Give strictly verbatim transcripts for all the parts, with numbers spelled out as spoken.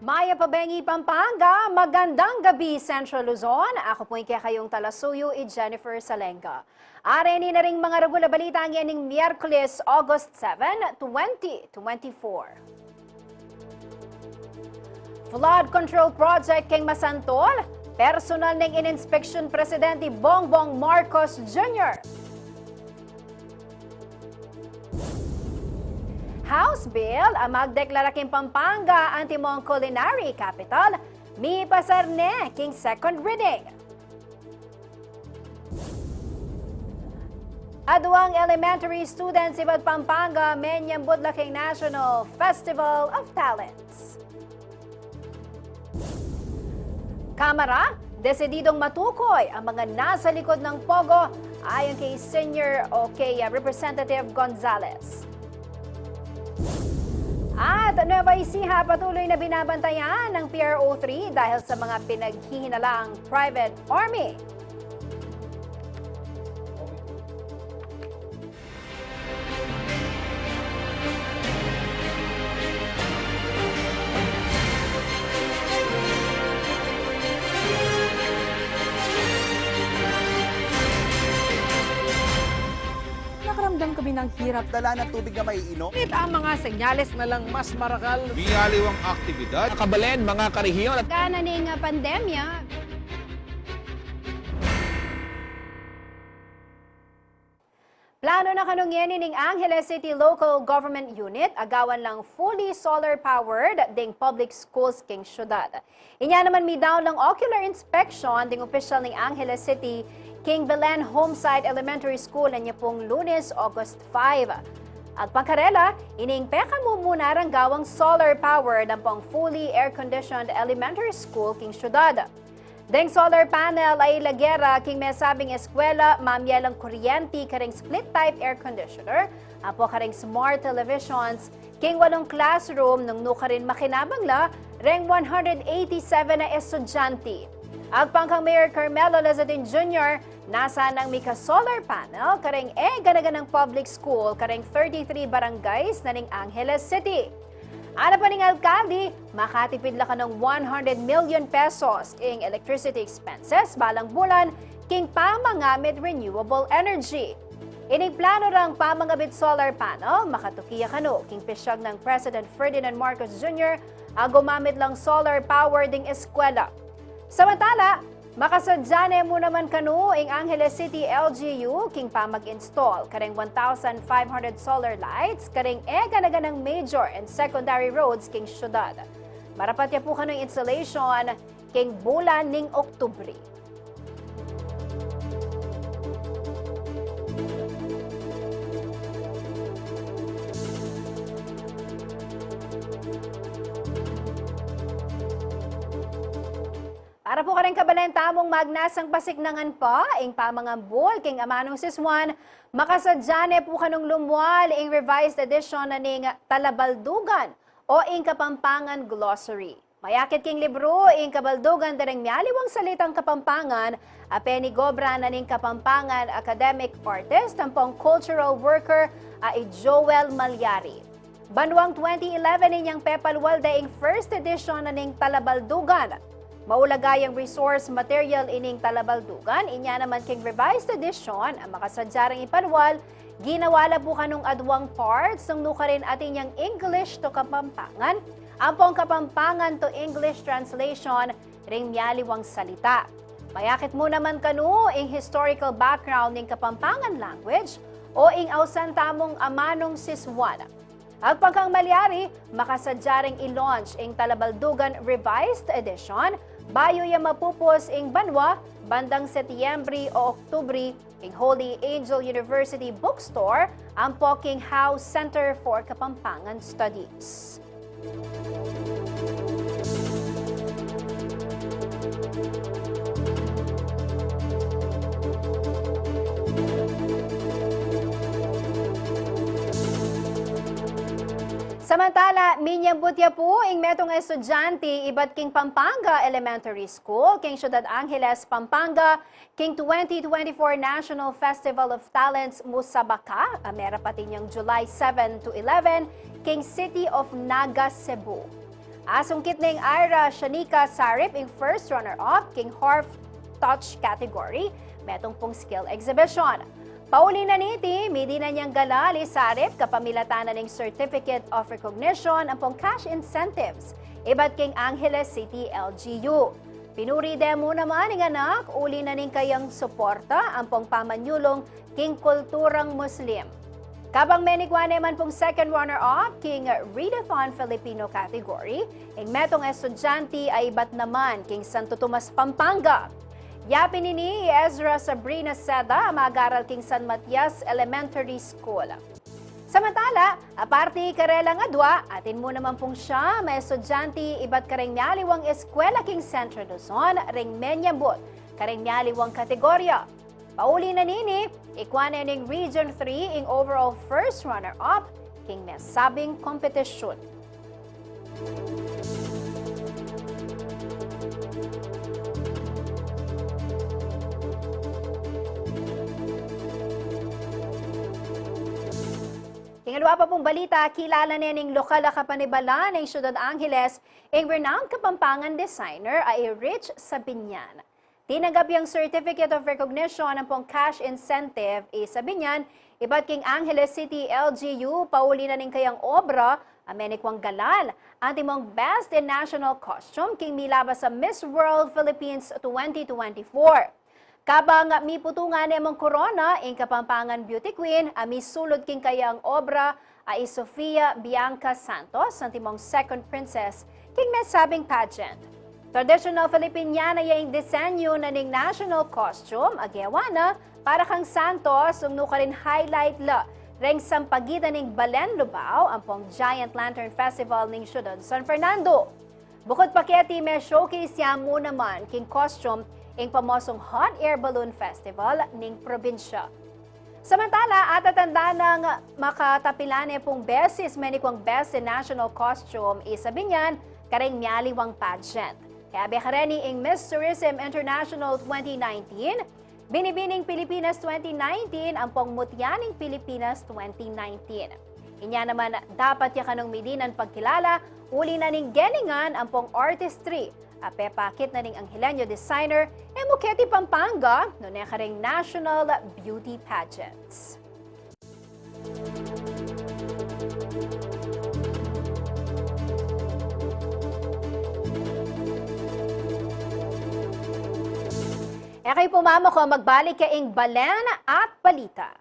Mayap a bengi, Pampanga, magandang gabi, Central Luzon. Aku pu ing kekayung talasuyu, i Jennifer Salenga. Areni na ring mangaragul a balita ngening Miyerkules, August seven, twenty twenty-four. Flood control project keng Masantol, personal neng ininspeksyun Presidente Bongbong Marcos Junior. House bill a magdeklara king Pampanga antimong culinary capital, mipasar ne king second reading. Aduang elementary students ibat Pampanga menyambut la king National Festival of Talents. Kamara, desididong matukoy ang mga nasa likod ng pogo, ayon kay Senior o kay, ah, Representative Gonzales. At Nueva Ecija, patuloy na binabantayan ng P R O three dahil sa mga pinaghihinalang private army. Nakaramdam kami ng hirap. Dala ng tubig na maiinom. Ngunit ang mga senyales na lang mas marakal. Miyaliwang aktibidad. Kabalen, mga karehiyon at gana ning pandemya. Plano na kanu ngeni ning Angeles City Local Government Unit a gawan lang fully solar powered ding public schools king syudad. Inya naman midaun lang ocular inspection ding opisyal ning Angeles City king Belen Homesite Elementary School anya pung Lunes, August five. Agpang karela, ining pekamumuna rang gawang solar powered ampong fully air-conditioned elementary school king syudad. Deng solar panel a ilage ra king mesabing eskwela, mamye lang kuryenti kareng split-type air conditioner, ampo kareng smart televisions, king walung classroom, nung nukarin makinabang la reng one hundred eighty-seven a estudyante. Agpang kang Mayor Carmelo Lazadin Junior, nasa nang mika-solar panel kareng e gana-ganang public school kareng thirty-three barangays na ning Angeles City. Ana pa ning alkalde, makatipid la kanung one hundred million pesos king electricity expenses balang bulan king pamangamit renewable energy. Ining plano rang pamangabit solar panel, makatuki ya kanu king pisyag nang President Ferdinand Marcos Junior a gumamit lang solar power ding eskwela. Samantala, makasadya ne mu naman kanu ing Angeles City L G U king pamag-install kareng one thousand five hundred solar lights kareng e gana-ganang major and secondary roads king syudad. Marapat ya pu kanu ing installation king bulan ning Oktubre. Para pu karing kabalen tamung magnasang pasiknangan pa ing pamangambul king amanung siswan, makasadya ne pu kanung lumwal ing revised edition na ning Talabaldugan o ing Kapampangan Glossary. Mayakit king libru ing kabaldugan da reng mialiwang salitang Kapampangan, a penigobra na ning Kapampangan academic artist ampong cultural worker a i Joel Malyari. Banwang twenty eleven inyang pepalwal da ing first edition na ning Talabaldugan. Maulaga yang resource material ining Talabaldugan, inya naman king revised edition a makasadya reng ipalwal, ginawa la pu kanung aduang parts nung nukarin atin yang English to Kapampangan ampong Kapampangan to English translation ring mialiwang salita. Mayakit mu naman kanu ing historical background ning Kapampangan language o ing ausan tamung amanung siswan. Agpang kang Malyari, makasadya ring i-launch ing Talabaldugan Revised Edition bayu ya mapupus ing banwa bandang Setyembre o Oktubre king Holy Angel University Bookstore ampo king Howe Center for Kapampangan Studies. Samantala, minyambut ya pu ing metung a estudyante ibat king Pampanga Elementary School king Ciudad Angeles, Pampanga, king twenty twenty-four National Festival of Talents Musabaka, a merapat inyang July seven to eleven, king City of Naga, Cebu. Asungkit neng Ira Shanika Sarip ing first runner-up king Harp Touch category, metung pung skill exhibition. Pauli na niti, midinan yang galal i Sarip kapamilatan na ning Certificate of Recognition ampong cash incentives ibat king Angeles City L G U. Pinuri de mu naman ing anak uli na ning kayang suporta ampong pamanyulung king kulturang Muslim. Kabang menikwa ne man pung second runner-up king Readathon Filipino category, ing metung estudyante a ibat naman king Santo Tomas, Pampanga. Yapin ini i Ezra Sabrina Seda a mag-aral king San Matias Elementary School. Samantala, aparte karelang adwa, atin mu naman pung siyam a estudyante ibat kareng mialiwang eskwela king Central Luzon ring menyambut kareng mialiwang kategorya. Pauli na nini, ikwa ne ning Region three ing overall first runner-up king mesabing kompetisyun. King aliwa pa pung balita, kilala ne ning lokal a kapanibalan ning Ciudad Angeles ing renowned Kapampangan designer a i Rich Sabinian. Tinanggap yang Certificate of Recognition ampong cash incentive i Sabinian ibat king Angeles City L G U pauli na ning kayang obra a menikwang galal, antimong Best in National Costume king milabas a Miss World Philippines twenty twenty-four. Kabang miputungan ne mung korona ing Kapampangan beauty queen a misulud king kayang obra a i Sofia Bianca Santos, antimong second princess king mesabing pageant. Traditional Filipiniana ya ing disenyu na ning national costume a gewa na para kang Santos, nung nukarin highlight la reng sampagitan ning Balen Lubao ampong Giant Lantern Festival ning Ciudad San Fernando. Bukud pa keti, me-showcase ya mu naman king costume ing pamosong Hot Air Balloon Festival ning probinsya. Samantala, atatanda nang makatapilan ne pung beses menikwang Best in National Costume i Sabinian kareng mialiwang pageant. Kayabe kareni ing Miss Tourism International twenty nineteen, Binibining Pilipinas twenty nineteen, ampong Mutya ning Pilipinas twenty nineteen. Inya naman, dapat ya kanung midinan pagkilala uli na ning gelingan ampong artistry a pepakit na ning Angelenyo designer, e mu keti Pampanga, nune kareng national beauty pageants. E kayu pu mamuko, magbalik ya ing Balen at Balita.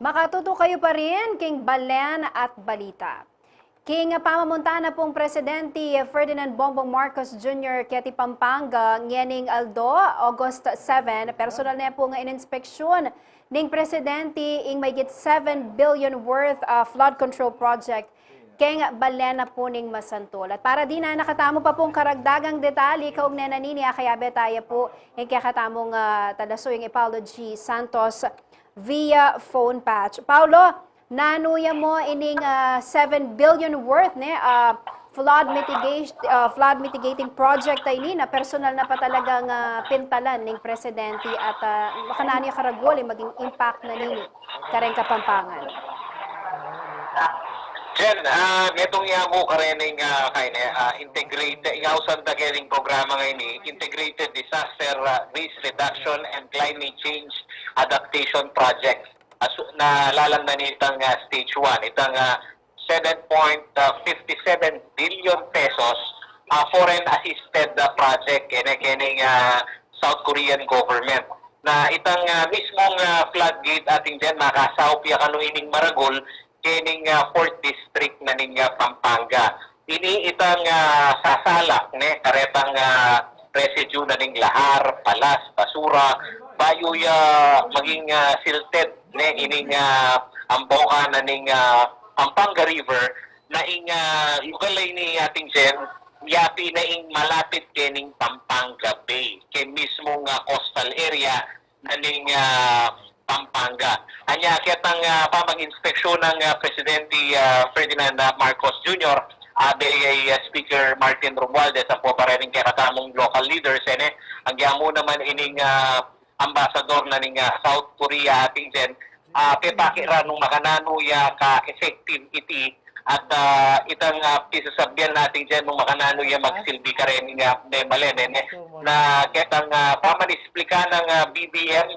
Makatutu kayu pa rin king Balen at Balita. King pamamunta na pung Presidente Ferdinand Bongbong Marcos Junior keti Pampanga ngening aldo, August seven, personal ne pung ininspeksyun ning Presidente ing mahigit seven billion worth, ah, flood control project keng Balen na pu ning Masantul. At para dinan na katamu pa pung karagdagang detalye kaugnay na nini, akayabe taya pu ing kekatamung, ah, talasuyu, i Paolo G Santos via phone patch. Paolo, nanu ya mu ining, ah, seven billion worth ne, ah, flood mitigation, ah, flood mitigating project a ini na personal na pa talagang, ah, pintalan ning Presidente at, ah, makananu ya karagul ing maging impact na nini kareng Kapampangan? Jen, ah, metung ya mu karening, ah, kaine, ah, integrated, ing ausan da kening programa ngeni, Integrated Disaster, ah, Risk Reduction and Climate Change Adaptation Project. Asu-, na lalam na nitang, ah, stage one, itang, ah, seven point fifty seven billion pesos, ah, foreign assisted, ah, project, kene, kening, ah, South Korean government. Na itang, ah, mismung, ah, floodgate atin diyan, makasaup ya kanu ining maragul, kening, ah, fourth district na ning, ah, Pampanga. Ini itang, ah, sasalak, ne, karetang, ah, residue na ning lahar, palas, basura, bayu ya maging, ah, silted, ne, ining, ah, amboka na ning, ah, Pampanga River, na ing, ah, lugal a ini atin diyan, yapi na ing malapit kening Pampanga Bay, ke mismung, ah, coastal area na ning, ah, Pampanga. Anya, ketang, ah, pamag-inspeksyon ng, ah, Presidente, ah, Ferdinand, ah, Marcos Junior, ah, B A I, ah, Speaker Martin Romualdez, ampo pa rin kekatamung local leaders, ene, agyamu naman ining, ah, ambassador na ning, ah, South Korea, atin diyan, ah, pepakit ra nung makananu ya ka-effective iti, at, ah, itang, ah, pisasabyan atin diyan nung makananu ya magsilbi kareng, ah, memalen, ene, na ketang, ah, pamanisplika ng, ah, B B M,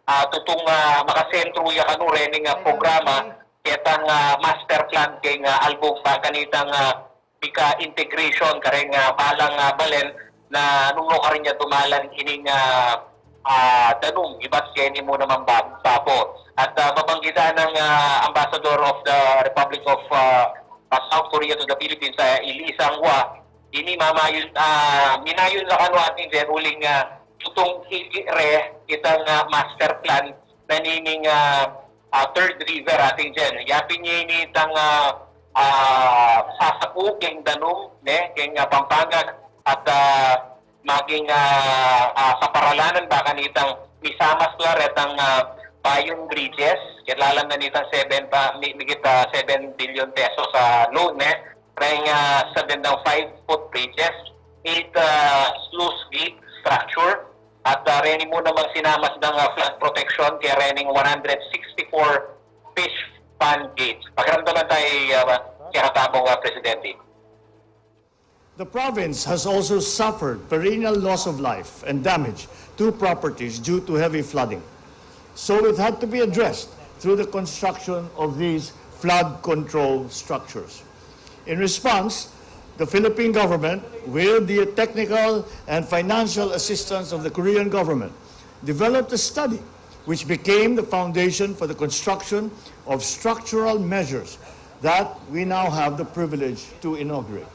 ah, tutung, ah, makasentro ya kanu rening, ah, programa, ketang, ah, master plan keng, ah, album pa kanitang, ah, ika integration kareng, ah, balang, ah, balen na nung nukarin ya dumalan ining, ah, ah, danum, ibat keni mu naman ba-, babo. At, ah, babanggitan ng, ah, Ambassador of the Republic of, ah, ah, South Korea to the Philippines, ah, i Lee Sang-hwa, ini mamayun, ah, minayun na kanu atin diyan uling, ah, tutung ikit re itang, ah, master plan na nining, ah, ah, third river atin diyan. Yapin niya ini itang, ah, ah, sasapu keng danum, ne, keng, ah, Pampanga at, ah, maging, ah, ah, kaparalanan ba kanitang misamas la retang, ah, bayung bridges, kailangan na nitang seven pa, mi-, migit, ah, seven billion pesos a loan, ne, reng, ah, seven ng five foot bridges, eight, ah, sluice gate structure, at, ah, reni mu namang sinamas ng, ah, flood protection kaya rening one hundred sixty-four fish pond gates. Pakiramdaman tayo, ah, kaya katabong, ah, Presidente. The province has also suffered perennial loss of life and damage to properties due to heavy flooding. So it had to be addressed through the construction of these flood control structures. In response, the Philippine government, with the technical and financial assistance of the Korean government, developed a study which became the foundation for the construction of structural measures that we now have the privilege to inaugurate.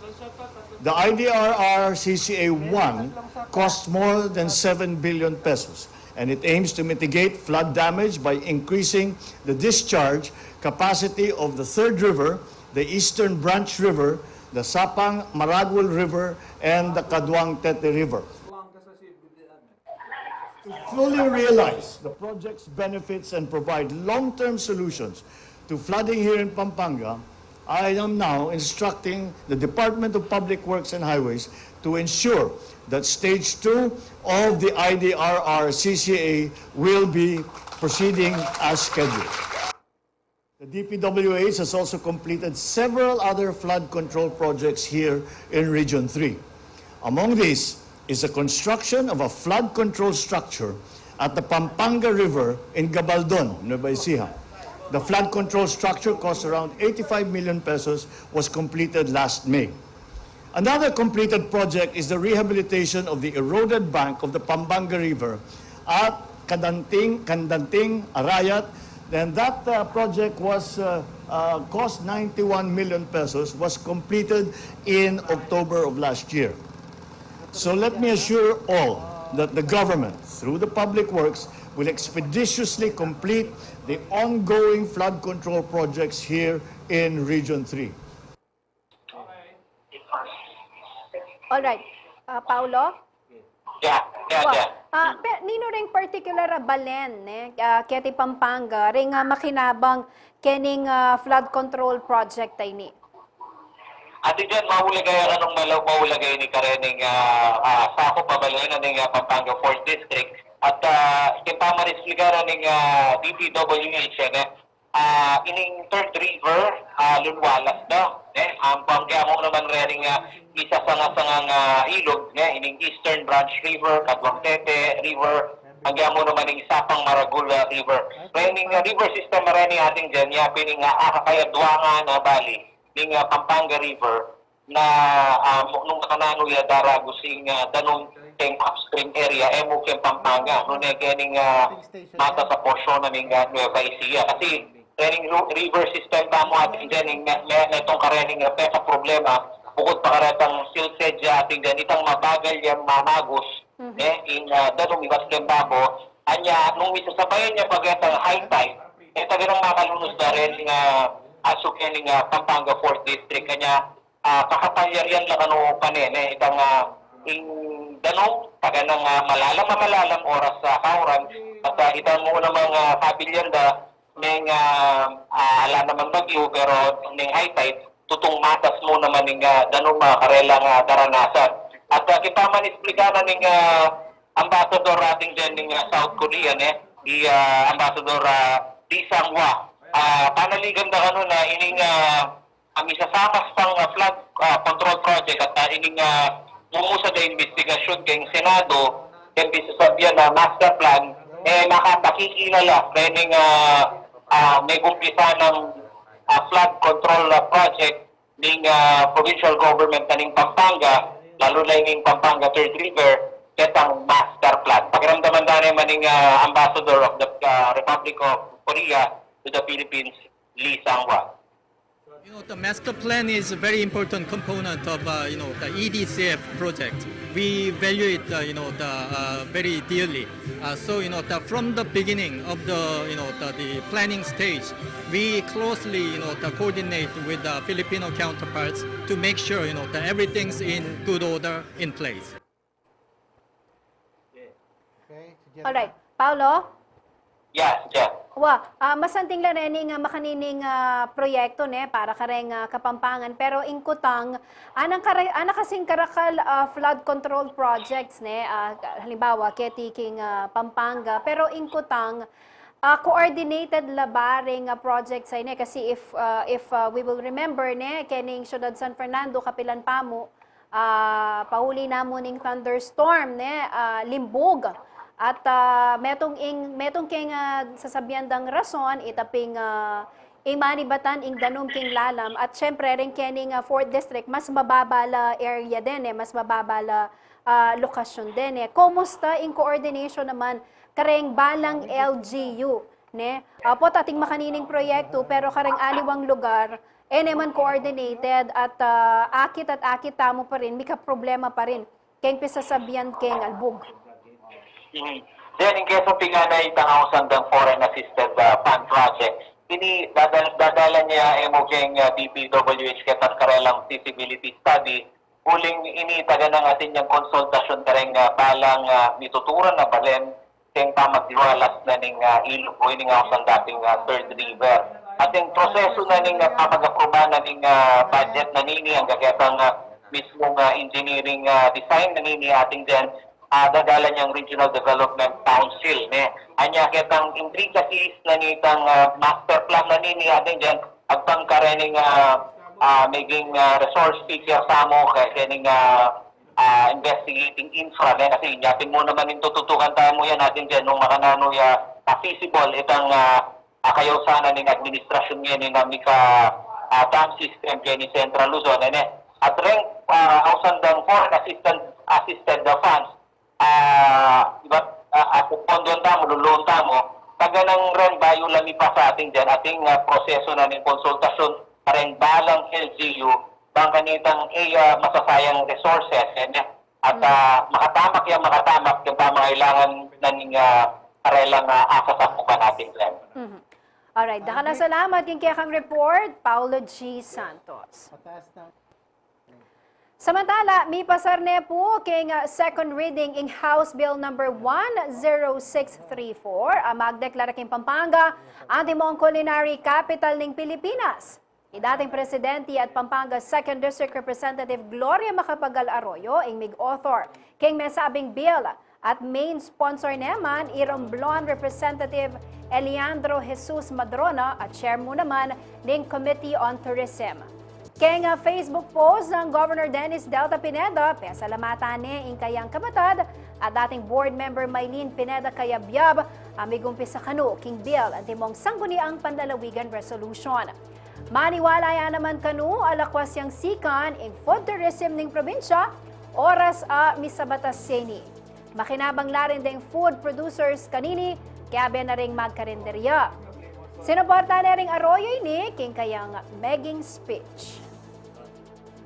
The I D R R C C A one cost more than seven billion pesos, and it aims to mitigate flood damage by increasing the discharge capacity of the Third River, the Eastern Branch River, the Sapang Maragul River, and the Caduang Tete River. To fully realize the project's benefits and provide long-term solutions to flooding here in Pampanga, I am now instructing the Department of Public Works and Highways to ensure that stage two of the I D R R C C A will be proceeding as scheduled. The D P W H has also completed several other flood control projects here in Region three. Among these is the construction of a flood control structure at the Pampanga River in Gabaldon, Nueva Ecija. The flood control structure cost around eighty-five million pesos, was completed last May. Another completed project is the rehabilitation of the eroded bank of the Pampanga River at Kadanting, Kandanting, Arayat. And that uh, project was uh, uh, cost ninety-one million pesos, was completed in October of last year. So let me assure all that the government, through the public works, will expeditiously complete the ongoing flood control projects here in Region three. Alright. Ah, Paulo? Yeah, yeah, Wa, yeah. ah, pe, ninu ring particular a balen, ne, ah, keti Pampanga, ring ah, makinabang kening ah, flood control project a ini? Ati dyan, maulagay ang anong malaw, maulagay ni karening uh, uh, sakop a balen ning uh, Pampanga Fourth District. At uh, kita marisligan ning uh, D P W H yan, eh. Ah, ining third river, ah, lunwalas da, ne? Ang panggiamo naman rening ah, isa sa nga sangang ah, ilog, ne? Ining Eastern Branch River, Kaduang Tete River, panggiamo naman ning isa pang Maragul ah, River. Rening ah, river system reni ating dyan, ya pining ah, akakaya duangan na bali, ning ah, Pampanga River, na ah, mu- nung makananu ya daragu sing ah, danum keng upstream area, e mu keng Pampanga, nune kening ah, mata sa porsyon na ning ah, Nueva Ecija. Kasi kening ru- river system tamu atin dyan, ing me- me- metong karening ah, peka problema, bukod pa karetang silt sedge atin dyan, itang mabagal yang mamagus, eh, ing ah, danum ibat keng babo, anya, nung misasabayan ya pa ketang high tide, e taganang makalunus da ren ing ah, asu kening ah, Pampanga Fourth District, kanya ah, kakapalyarian la kanu panene, itang ah, ing danum, taganang ah, malalam a malalam oras sa kauran, at ah, itang mu namang ah, kabilyan da, neng ah, ah, ala naman bagyu, pero neng high tide, tutung matas mu naman ning ah, danum ah, karelang ah, daranasan. At ah, kita man isplika na ning ah, ambassador atin dyan ning ah, South Korea, ne? Di ah, Ambassador ah, Lee Sang-hwa. Ah, panaligan da kanu na ining ah, ang isasapas pang ah, flood ah, control project at ah, ining ah, mumusad a investigasyon keng Senado, keng pisasabian na master plan, e makatakikilala rening ah, ah, megumpisa nang ah, flood control ah, project ning ah, provincial government na ning Pampanga, lalu na ning Pampanga Third River, ketang master plan. Pakiramdaman da naman ning ah, ambassador of the ah, Republic of Korea to the Philippines, Lee Sang-hwa. You know, the master plan is a very important component of, uh, you know, the E D C F project. We value it, uh, you know, the, uh, very dearly. Uh, so, you know, the, from the beginning of the, you know, the, the planning stage, we closely, you know, the, coordinate with the Filipino counterparts to make sure, you know, that everything's in good order in place. Alright. Paulo? Yeah, yeah. Wa, ah, masanting la reni nga makanining ah, proyekto ne para kareng ah, Kapampangan, pero ing kutang, anang kare, ana kasing karakal ah, flood control projects ne, ah, halimbawa keti king ah, Pampanga, pero ing kutang ah, coordinated la ba ring ah, projects ay ne? Kasi if ah, if ah, we will remember ne, kening Syudad San Fernando kapilan pa mu, ah, pauli na mu ning thunderstorm ne, ah, limbug. At ah, metung ing metung keng ah, sasabian dang rason, ita ping ah, ing manibatan ing danum king lalam, at syempre ring kening ah, fourth district mas mababa la area din eh, mas mababa la ah, lokasyon din eh. Kumusta ing coordination naman kareng balang L G U ne? Apo, ating makanining proyekto, pero kareng aliwang lugar e ne man coordinated at ah, akit at akit tamu pa rin, mika problema pa rin keng pisasabian keng albug. Mhm. Then, in case of tingana itang ausan dang foreign assisted ah, fund project, ini dadal, dadalan ya e mu keng ah, D P W H ketang karelang feasibility study, uling ini taganang atin yang konsultasyon kareng ah, balang ah, mituturan na balen keng pamaglualas na ning ah, ilog o ining ausan dating ah, third river. Ating proseso na ning, ah, pamag-apruba na ning, ah, budget na nini, ang kakyatang, ah, mismong, ah, engineering, ah, design na nini, ating dyan, ah, dadalan yang Regional Development Council, ne. Anya ketang intricacies na nitang, ah, master plan na nini, ating dyan, agpang karening, ah, ah, maging, ah, resource teacher tamu, kaya kening, ah, ah, investigating infra, ne, kasi inya pin mu naman ing tututukan tamu yan, ating dyan, nung makananu ya, ah, feasible, itang, ah, ah, kayausanan ning administrasyon ngeni na mika, ah, dam system keni Central Luzon, ne. At reng, ah, ausan dang foreign assistant, assisted the funds, ah, ibat, ah, at pondo tamu, lulun tamu, taganang ren bayu lang ipasa ating dyan, ating, ah, proseso na ning konsultasyon, kareng balang L G U, bang kanitang, eh, ah, masasayang resources, eh, at, ah, makatamak yang makatamak yung pamangailangan na ning, ah, karelang, ah, asasakupan ating dyan. Mhm. Alright, dakal a salamat king kekang report, Paulo G. Santos. Samantala, mipasar ne pu king, ah, second reading ing House Bill number one zero six three four, a magdeklara king Pampanga antimong culinary capital ning Pilipinas. I dating presidente at Pampanga Second District Representative Gloria Macapagal Arroyo ing mig-author king mesabing bill, at main sponsor ne man i Romblon Representative Eliandro Jesus Madrona, a chair mu naman ning Committee on Tourism. Keng, ah, Facebook post nang Governor Dennis Delta Pineda, pesalamatan ne ing kayang kapatad at dating board member Mylene Pineda Cayabyab a migumpisa kanu king bill antimong Sangguniang Panlalawigan Resolution. Maniwala ya naman kanu a lakwas yang sikan ing food tourism ning probinsya, oras a misabatas ya ini. Makinabang la rin deng food producers kanini, kayabe na ring magkarinderya. Sinuporta ne ring Arroyo ini king kayang maging speech.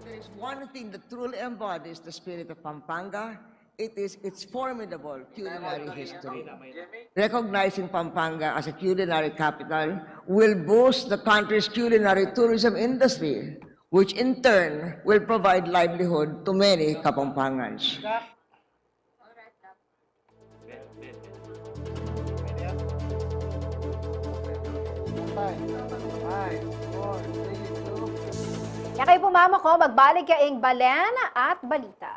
There is one thing that truly embodies the spirit of Pampanga. It is its formidable culinary history. Recognizing Pampanga as a culinary capital will boost the country's culinary tourism industry, which in turn will provide livelihood to many Kapampangans. Ya kayu pu mamako, magbalik ya ing Balen at Balita.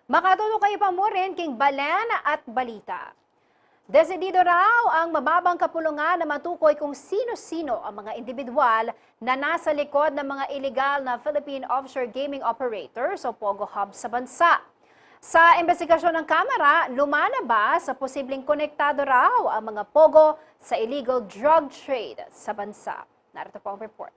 Makatuto kayu pa mu rin king Balen at Balita. Desidido raw ang mababang kapulungan na matukoy kung sino-sino ang mga indibidwal na nasa likod ng mga iligal na Philippine Offshore Gaming Operators o POGO Hub sa bansa. Sa imbestigasyon ng Kamara, lumalabas na posibleng konektado raw ang mga POGO sa illegal drug trade sa bansa. Narito po ang report.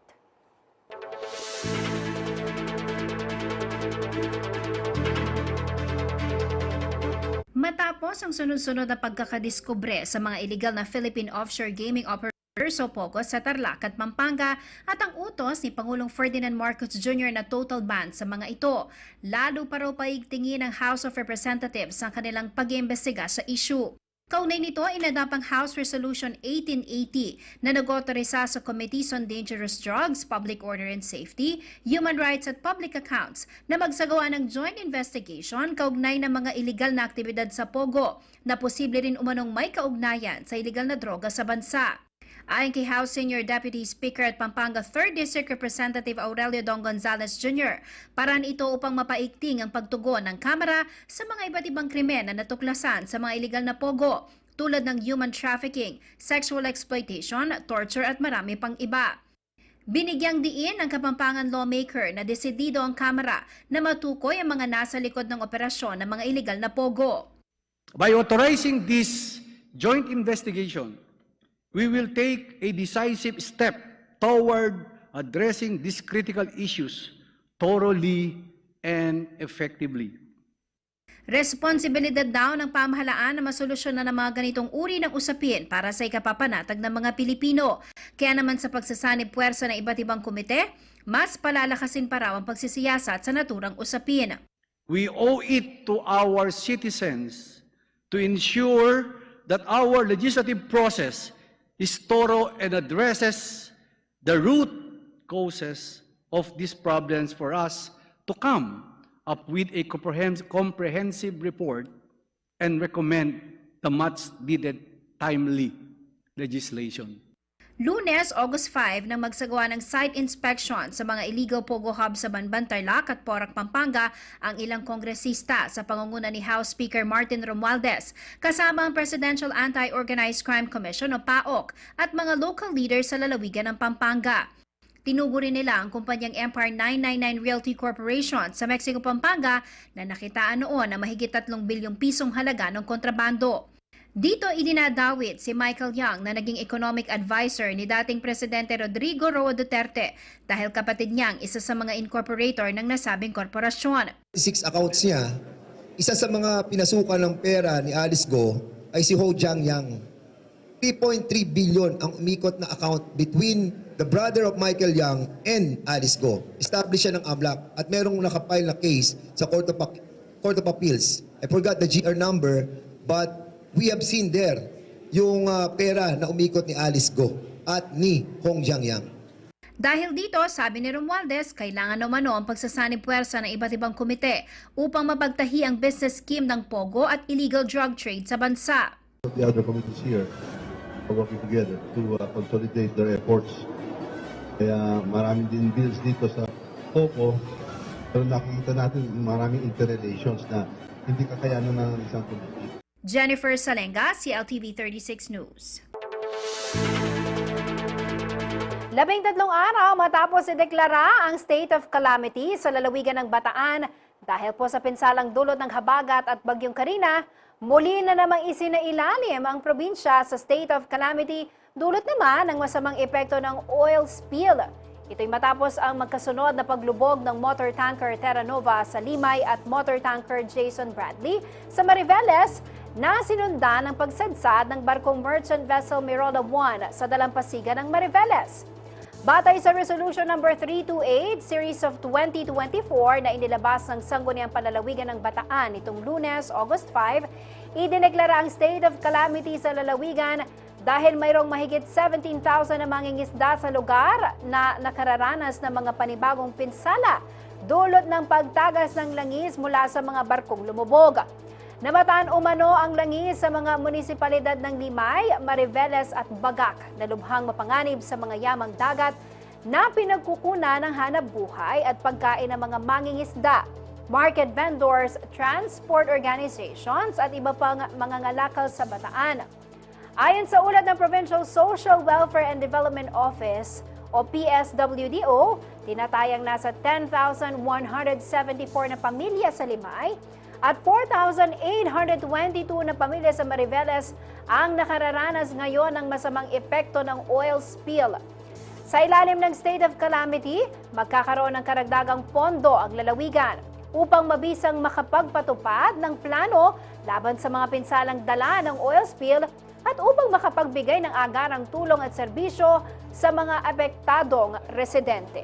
Matapos ang sunod-sunod na pagkakadiskubre sa mga iligal na Philippine offshore gaming operators o POGO sa Tarlac at Pampanga at ang utos ni Pangulong Ferdinand Marcos Junior na total ban sa mga ito, lalo pa raw paigtingin ng House of Representatives ang kanilang pag-iimbestiga sa issue. Kaugnay nito, inadapang House Resolution eighteen eighty na nag-otorisa sa Committees on Dangerous Drugs, Public Order and Safety, Human Rights at Public Accounts na magsagawa ng joint investigation kaugnay ng mga iligal na aktibidad sa POGO na posible rin umanong may kaugnayan sa iligal na droga sa bansa. Ayon kay House Senior Deputy Speaker at Pampanga Third District Representative Aurelio Dong Gonzales Junior, paraan ito upang mapaigting ang pagtugon ng Kamara sa mga iba't ibang krimen na natuklasan sa mga iligal na POGO, tulad ng human trafficking, sexual exploitation, torture at marami pang iba. Binigyang diin ng Kapampangan lawmaker na desidido ang Kamara na matukoy ang mga nasa likod ng operasyon ng mga iligal na POGO. By authorizing this joint investigation, we will take a decisive step toward addressing these critical issues thoroughly and effectively. Responsibilidad daw ng pamahalaan na masolusyonan ang mga ganitong uri ng usapin para sa ikapapanatag ng mga Pilipino. Kaya naman, sa pagsasanib puwersa ng iba't ibang komite, mas palalakasin pa raw ang pagsisiyasat sa naturang usapin. We owe it to our citizens to ensure that our legislative process is thorough and addresses the root causes of these problems for us to come up with a comprehensive, comprehensive report and recommend the much needed timely legislation. Lunes, August five, nang magsagawa ng site inspection sa mga illegal POGO hub sa Banban, Tarlac at Porac, Pampanga, ang ilang kongresista sa pangunguna ni House Speaker Martin Romualdez, kasama ang Presidential Anti-Organized Crime Commission o PAOC at mga local leaders sa lalawigan ng Pampanga. Tinugurin nila ang kumpanyang Empire nine nine nine Realty Corporation sa Mexico, Pampanga, na nakitaan noon ang mahigit tatlong bilyong pisong halaga ng kontrabando. Dito idinadawit si Michael Young na naging economic adviser ni dating Presidente Rodrigo Roa Duterte dahil kapatid niya ang isa sa mga incorporator ng nasabing korporasyon. Six accounts niya, isa sa mga pinasukan ng pera ni Alice Go ay si Ho Jiang Yang. Three point three billion ang umikot na account between the brother of Michael Young and Alice Go. Established siya ng AMLAC at merong nakapile na case sa Court of, Court of Appeals. I forgot the G R number, but we have seen there yung ah, pera na umikot ni Alice Go at ni Hong Jiang Yang. Dahil dito, sabi ni Romualdez, kailangan umano ang pagsasanib puwersa ng iba't ibang komite upang mapagtahi ang business scheme ng POGO at illegal drug trade sa bansa. The other committees here are working together to uh, consolidate their efforts. Kaya maraming din bills dito sa POGO, pero nakikita natin maraming interrelations na hindi kakayanan ng isang committee. Jennifer Salenga, C L T V thirty-six News. Labing tatlong araw matapos ideklara ang state of calamity sa lalawigan ng Bataan dahil po sa pinsalang dulot ng habagat at Bagyong Karina, muli na namang isinailalim ang probinsya sa state of calamity dulot naman ng masamang epekto ng oil spill. Ito'y matapos ang magkasunod na paglubog ng motor tanker Terra Nova sa Limay at motor tanker Jason Bradley sa Mariveles na sinundan ng pagsadsad ng barkong merchant vessel Mirola one sa dalampasigan ng Mariveles. Batay sa Resolution Number three two eight, Series of twenty twenty-four na inilabas ng Sangguniang Panlalawigan ng Bataan nitong Lunes, August five, idineklara ang state of calamity sa lalawigan dahil mayroong mahigit seventeen thousand na mangingisda sa lugar na nakararanas ng mga panibagong pinsala dulot ng pagtagas ng langis mula sa mga barkong lumubog. Namataan umano ang langis sa mga munisipalidad ng Limay, Mariveles at Bagak na lubhang mapanganib sa mga yamang dagat na pinagkukunan ng hanap buhay at pagkain ng mga mangingisda, market vendors, transport organizations at iba pang mangangalakal sa Bataan. Ayon sa ulat ng Provincial Social Welfare and Development Office o P S W D O, tinatayang nasa ten thousand one hundred seventy-four na pamilya sa Limay at four thousand eight hundred twenty-two na pamilya sa Mariveles ang nakararanas ngayon ng masamang epekto ng oil spill. Sa ilalim ng state of calamity, magkakaroon ng karagdagang pondo ang lalawigan. upang mabisang makapagpatupad ng plano laban sa mga pinsalang dala ng oil spill at upang makapagbigay ng agarang tulong at serbisyo sa mga apektadong residente.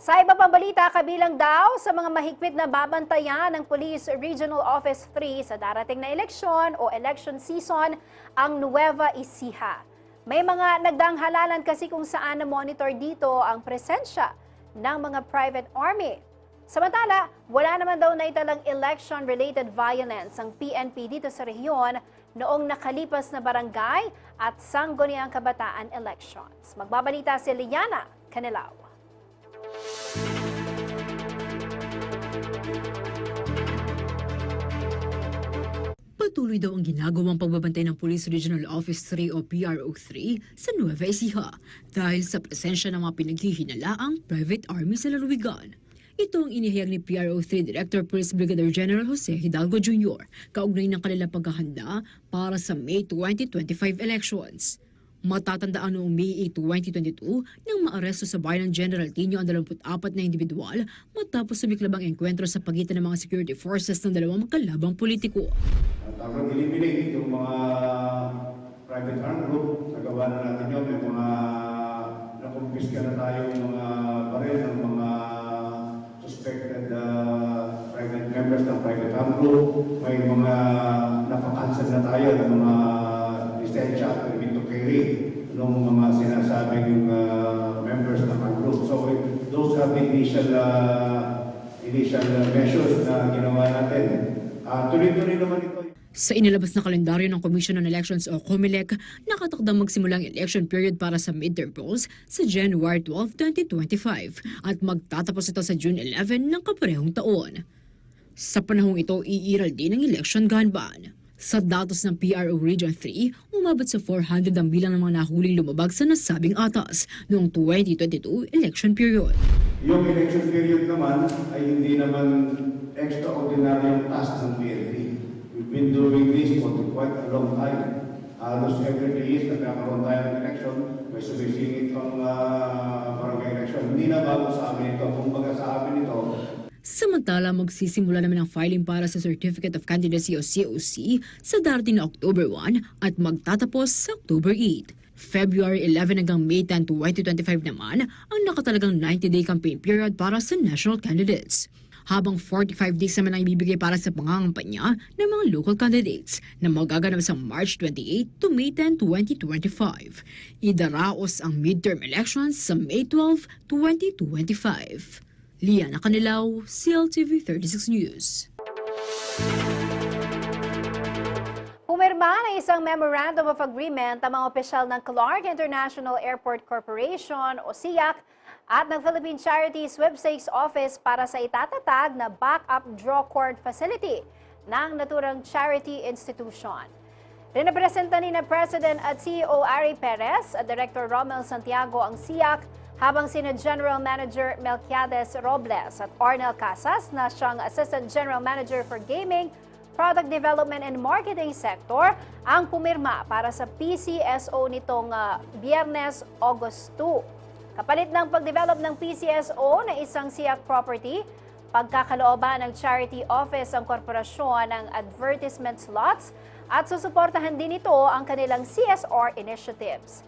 Sa iba pang balita, kabilang daw sa mga mahigpit na babantayan ng Police Regional Office three sa darating na eleksyon o election season ang Nueva Ecija. May mga nagdang halalan kasi kung saan na-monitor dito ang presensya ng mga private army. Samantala, wala naman daw naitalang election-related violence ang P N P dito sa rehiyon noong nakalipas na barangay at sangguniang kabataan elections. Magbabalita si Liana Canelao. Patuloy daw ang ginagawang pagbabantay ng Police Regional Office three o P R O three sa Nueva Ecija dahil sa presensya ng mga pinaghihinalaang private army sa lalawigan. Ito ang inihayag ni P R O three Director Police Brigadier General Jose Hidalgo Junior kaugnay ng kanilang paghahanda para sa May twenty twenty-five elections. Matatandaan, noong May eight, twenty twenty-two, nang maaresto sa bayan ng General Tinio ang dalawampu't apat na individual matapos sumiklab ang engkwentro sa pagitan ng mga security forces ng dalawang magkalabang politiko. At ang eliminate itong mga private armed group, nagawa na natin yun. May mga nakumpiska na tayong mga baril ng mga suspected, ah, private members ng private armed group. May mga napa-cancel na tayo ng mga lisensya at permit to carry ng mga sinasabing, ah, members ng armed group. So, those are the initial, ah, initial, ah, measures na ginawa natin. Ah, tuloy-tuloy naman ito. Sa inilabas na kalendaryo ng Commission on Elections o COMELEC, nakatakdang magsimula ang election period para sa midterm polls sa January twelve, twenty twenty-five at magtatapos ito sa June eleven ng kaparehong taon. Sa panahong ito, iiral din ang election gun ban. Sa datos ng P R O Region three, umabot sa four hundred ang bilang ng mga nahuling lumabag sa nasabing atas noong twenty twenty-two election period. Yung election period naman ay hindi naman extraordinaryong task ng P N P. We've been doing this for quite a long time. Halos every three years nagkakaroon tayo ng election, may sumisingit pang, ah, barangay election. Hindi na bago sa amin ito. Kumbaga sa amin ito. Samantala, magsisimula naman ang filing para sa Certificate of Candidacy o C O C sa darating na October one at magtatapos sa October eight. February eleven hanggang May ten, twenty twenty-five naman ang nakatalagang ninety-day campaign period para sa national candidates. Habang forty-five days naman ang ibibigay para sa pangangampanya ng mga local candidates na magaganap sa March twenty-eight to May ten, twenty twenty-five. Idaraos ang midterm elections sa May twelve, twenty twenty-five. Liana Canilao, C L T V thirty-six News. Pumirma ng isang Memorandum of Agreement ang mga opisyal ng Clark International Airport Corporation o SIAC at ng Philippine Charity Sweepstakes Office para sa itatatag na backup draw court facility ng naturang charity institution. Rinepresenta ni na President at C E O Ari Perez at Director Romel Santiago ang SIAC, habang sina General Manager Melquiades Robles at Arnel Casas na siyang Assistant General Manager for Gaming, Product Development and Marketing Sector ang pumirma para sa P C S O nitong, ah, Biyernes, August two. Kapalit ng pagdevelop ng P C S O na isang SIAC property, pagkakalooban ng charity office ang korporasyon ng advertisement slots at susuportahan din ito ang kanilang C S R initiatives.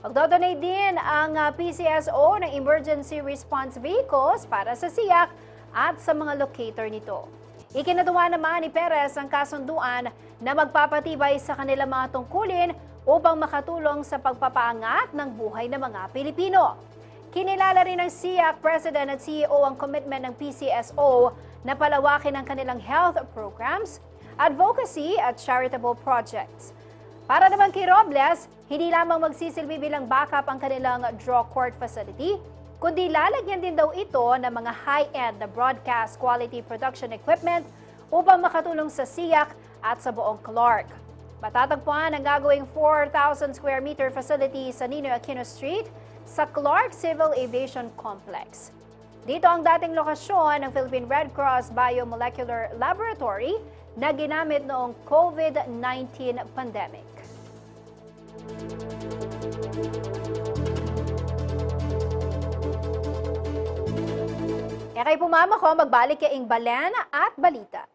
Magdodonate din ang, ah, P C S O ng emergency response vehicles para sa SIAC at sa mga locator nito. Ikinatuwa naman ni Perez ang kasunduan na magpapatibay sa kanilang mga tungkulin upang makatulong sa pagpapaangat ng buhay ng mga Pilipino. Kinilala rin ng SIAC President at C E O ang commitment ng P C S O na palawakin ang kanilang health programs, advocacy at charitable projects. Para naman kay Robles, hindi lamang magsisilbi bilang backup ang kanilang draw court facility, kundi lalagyan din daw ito ng mga high-end na broadcast quality production equipment upang makatulong sa SIAC at sa buong Clark. Matatagpuan ang gagawing four thousand square meter facility sa Ninoy Aquino Street sa Clark Civil Aviation Complex. Dito ang dating lokasyon ng Philippine Red Cross Biomolecular Laboratory, na ginamit noong COVID nineteen pandemic. E kayu pumamako, magbalik ya ing Balen at Balita.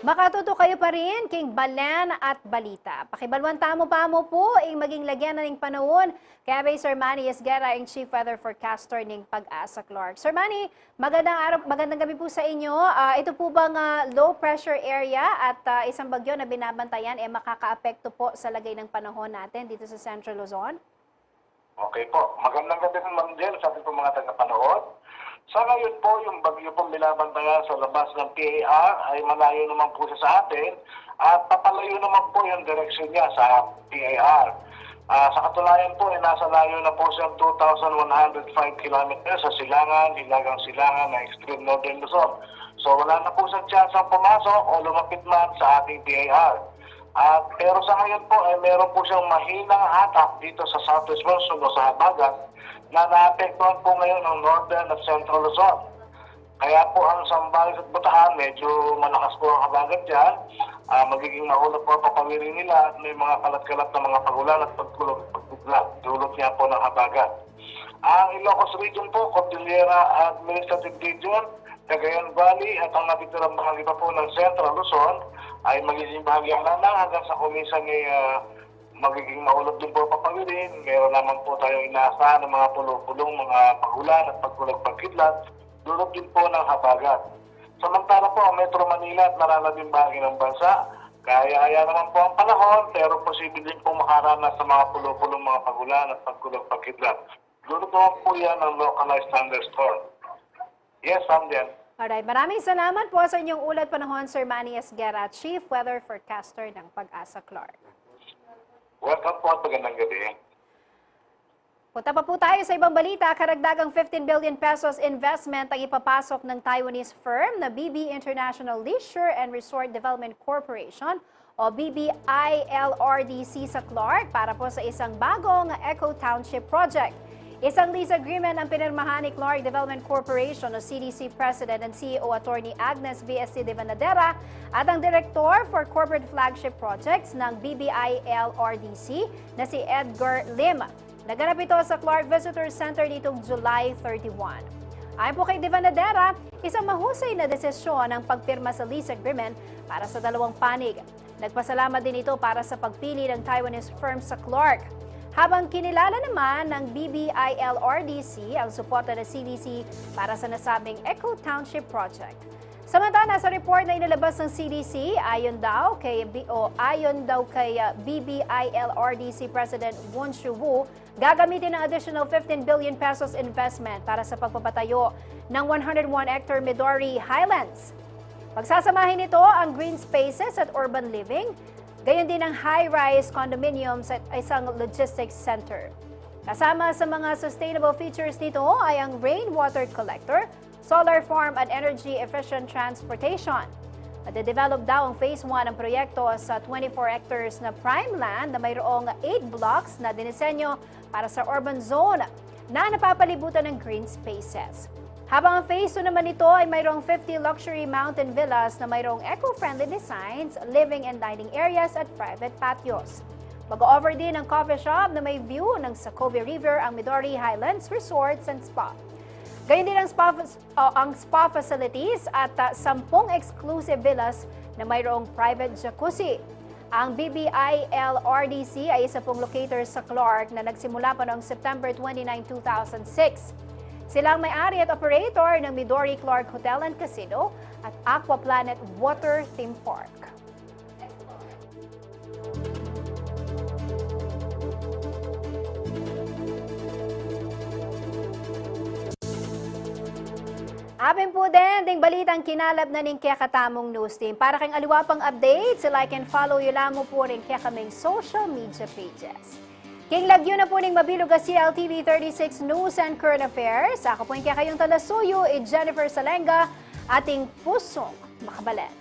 Makatutu kayu pa rin king Balen at Balita. Pakibaluan tamu pa mu pu ing maging lagyan na ning panaun. Kaya bay Sir Manny Esguerra, ing Chief Weather Forecaster ning PAGASA Clark. Sir Manny, magandang araw, magandang gabi po sa inyo. Ah, ito po bang, ah, low pressure area at, ah, isang bagyo na binabantayan, eh, makakaapekto po sa lagay ng panahon natin dito sa Central Luzon? Okay po. Magandang gabi, Ma'am Jen, sa ating po mga tagapanood. Sa ngayon po, yung bagyo pong binabantayan sa labas ng P A R ay malayo naman po siya sa atin at papalayo naman po yung direksyon niya sa P A R. Ah, sa katunayan po, eh, nasa layo na po siya two thousand one hundred five kilometers sa silangan, hilagang silangan ng extreme northern Luzon. So, wala na po siyang tsansang pumasok o lumapit man sa ating P A R. At, pero sa ngayon po, ay meron po siyang mahinang hatak dito sa southwest monsoon o sa habagat na naapektuhan po ngayon ng northern at central Luzon. Kaya po ang Zambales at Bataan, medyo malakas po ang habagat dyan. Ah, magiging maulap po ang papawiri nila at may mga kalat-kalat na mga pagulan at pagkulog, pagkidlat. Dulot niya po ng habagat. Ang Ilocos Region po, Cordillera Administrative Region, Cagayan Valley at ang natitirang bahagi pa po ng Central Luzon ay magiging bahagyan lamang hanggang sa kuminsan ay, ah, magiging maulap din po ang papawiri. Meron naman po tayong inaasahan ng mga pulo-pulong mga pagulan at pagkulog pagkidlat, dulot din po ng habagat. Samantala po, ang Metro Manila at nalalabing bahagi ng bansa, kaya-aya naman po ang panahon, pero posible din po makaranas ng mga pulo-pulong mga pagulan at pagkulog pagkidlat. Dulot naman po yan ng localized thunderstorm. Yes, Ma'am Jen. Alright, maraming salamat po sa inyong ulat panahon, Sir Manny Esguerra, Chief Weather Forecaster ng PAGASA Clark. Welcome po at magandang gabi. Punta pa po tayo sa ibang balita. Karagdagang fifteen billion pesos investment ang ipapasok ng Taiwanese firm na B B International Leisure and Resort Development Corporation o B B I L R D C sa Clark para po sa isang bagong Eco Township Project. Isang lease agreement ang pinirmahan ni Clark Development Corporation o C D C President and C E O Attorney Agnes V S C Devanadera at ang Director for Corporate Flagship Projects ng B B I L R D C na si Edgar Lim. Naganap ito sa Clark Visitor Center nitong July thirty-one. Ayon po kay Devanadera, isang mahusay na desisyon ang pagpirma sa lease agreement para sa dalawang panig. Nagpasalamat din ito para sa pagpili ng Taiwanese firm sa Clark. Habang kinilala naman ng B B I L R D C ang suporta ng C D C para sa nasabing Eco Township Project. Samantala, sa report na inilabas ng C D C, ayon daw kay B-, o ayon daw kay, ah, B B I L R D C President Won Shu Wu, gagamitin ang additional fifteen billion pesos investment para sa pagpapatayo ng one hundred one hectare Midori Highlands. Pagsasamahin nito ang green spaces at urban living, gayon din ang high-rise condominiums at isang logistics center. Kasama sa mga sustainable features nito ay ang rainwater collector, solar farm at energy-efficient transportation. Madedevelop daw ang Phase one ng proyekto sa twenty-four hectares na prime land na mayroong eight blocks na dinisenyo para sa urban zone na napapalibutan ng green spaces. Habang ang Phase two naman nito ay mayroong fifty luxury mountain villas na mayroong eco-friendly designs, living and dining areas at private patios. Mag-o-offer din ang coffee shop na may view ng Sacobe River ang Midori Highlands Resorts and Spa. Gayon din ang spa, o ang spa facilities at, ah, sampung exclusive villas na mayroong private jacuzzi. Ang B B I L R D C ay isa pong locator sa Clark na nagsimula pa noong September twenty-nine, two thousand six. Sila ang may-ari at operator ng Midori Clark Hotel and Casino at Aqua Planet Water Theme Park. Apin pu den ding balitang kinalap na ning kekatamung news team. Para keng aliwa pang updates, like and follow yu la mu pu ring kekaming social media pages. King lagyu na pu ning mabilug a C L T V thirty-six News and Current Affairs, aku pu ing kekayung talasuyu, i Jennifer Salenga, ating pusung makabalen.